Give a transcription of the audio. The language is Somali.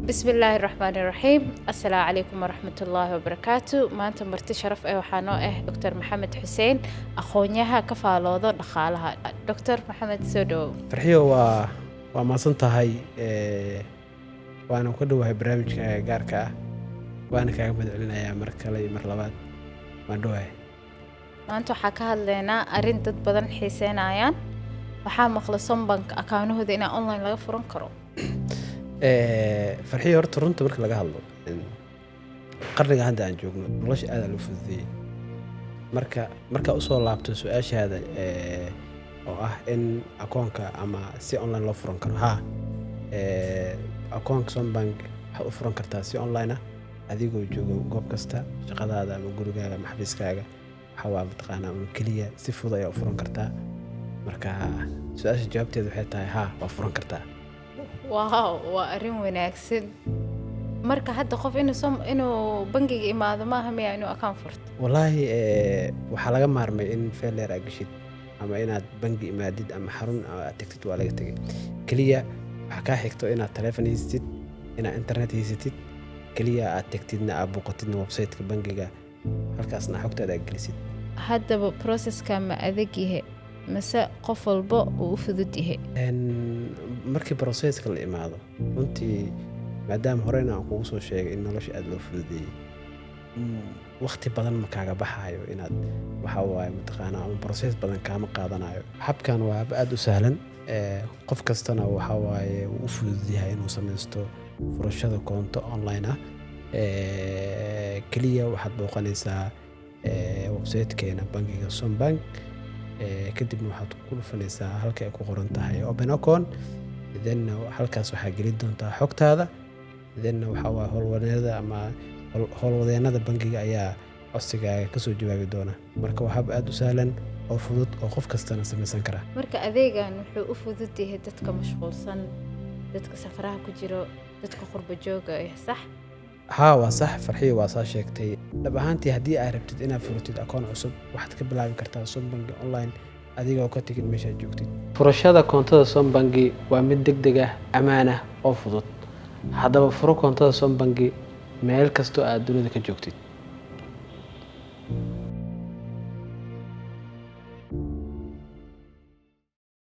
Bismillaahi raxmaani raxiim. Assalaamu calaykum waraxmatullaahi wabarakaatu. Maanta marti sharaf eh waxaa noo ah Doctor Maxamed Xuseen, aqoonyaha ka faaloodo dhaqaalaha. Doctor Maxamed, soo dhawow. Farxiyo, waa mahadsan tahay, waana ku dhowahay barnaamijka gaarka ah, waana kaaga mahad celinayaa mar kale iyo mar labaad. Waan dhowahay. Maanta waxaa ka hadlaynaa arrin dad badan xiiseynayaan. Waxaa maqla Sombank akaanahooda inaa online laga furan karo. Farxiyo, horta runta marka laga hadlo, qarniga hadda aan joogno nolosha aad loo fududeeyey. Marka markaa usoo laabto su-aashaada oo ah in akoonka ama si online loo furan karo, haa, akoonka Sombank waxaad u furan kartaa si online ah adigoo joogo goob kasta, shaqadaada ama gurigaaga ama xafiiskaaga. Waxaa waa mataqaanaa un keliya si fudud ayaa u furan kartaa. Marka su-aasha jawaabteeda waxay tahay haa, waa furan kartaa. Wow, waa arrin wanaagsan. Marka hadda qof inuu bangiga imaado maaha miya inuu akaan furto? Wallaahi, waxaa laga maarmay in feel dheer aad geshid ama inaad bangi imaadid ama xarun aad tagtid. Waa laga tegay. Keliya waxaa kaa xigto inaad taleefon haysatid, inaad internet haysatid, keliya aad tagtidna aad booqatidna website-ka bangiga, halkaasna xogtaada aad gelisid. Haddaba processka ma adag yahay mase qof walba uu u fudud yahay? Markii processka la imaado, runtii maadaama horeyna aan kugu soo sheegay in nolosha aada loo fududeeyey, waqti badan ma kaaga baxayo inaad waxa waaye mataqaanaa ama process badan kaama qaadanayo. Habkan waa hab aada u sahlan, qof kastana waxa waaye wuu u fudud yahay inuu sameysto furashada koonto online ah. Keliya waxaad booqanaysaa website-keena bangiga Sombank, kadibna waxaad ku dhufanaysaa halka ay ku qoran tahay "open account". Then halkaas waxaa geli doontaa xogtaada. Then waxaa waaye howlwadeennada ama howlwadeennada bangiga ayaa codsigaaga kasoo jawaabi doona. Marka waa hab aada u sahlan oo fudud oo qof kastana samaysan kara. Marka adeegan wuxuu u fudud yahay dadka mashquulsan, dadka safaraha ku jiro, dadka qurba jooga ah, sax? Haa, waa sax, Farxiyo, waa saa sheegtay. Dhab ahaantii, haddii aad rabtid inaad furatid akoon cusub, waxaad ka bilaabi kartaa Sombangi online adigoo ka tegin meeshaad joogtid. Furashada koontada Sombangi waa mid deg deg ah, ammaan ah oo fudud. Haddaba furo koontada Sombangi meel kastoo aad dunida ka joogtid.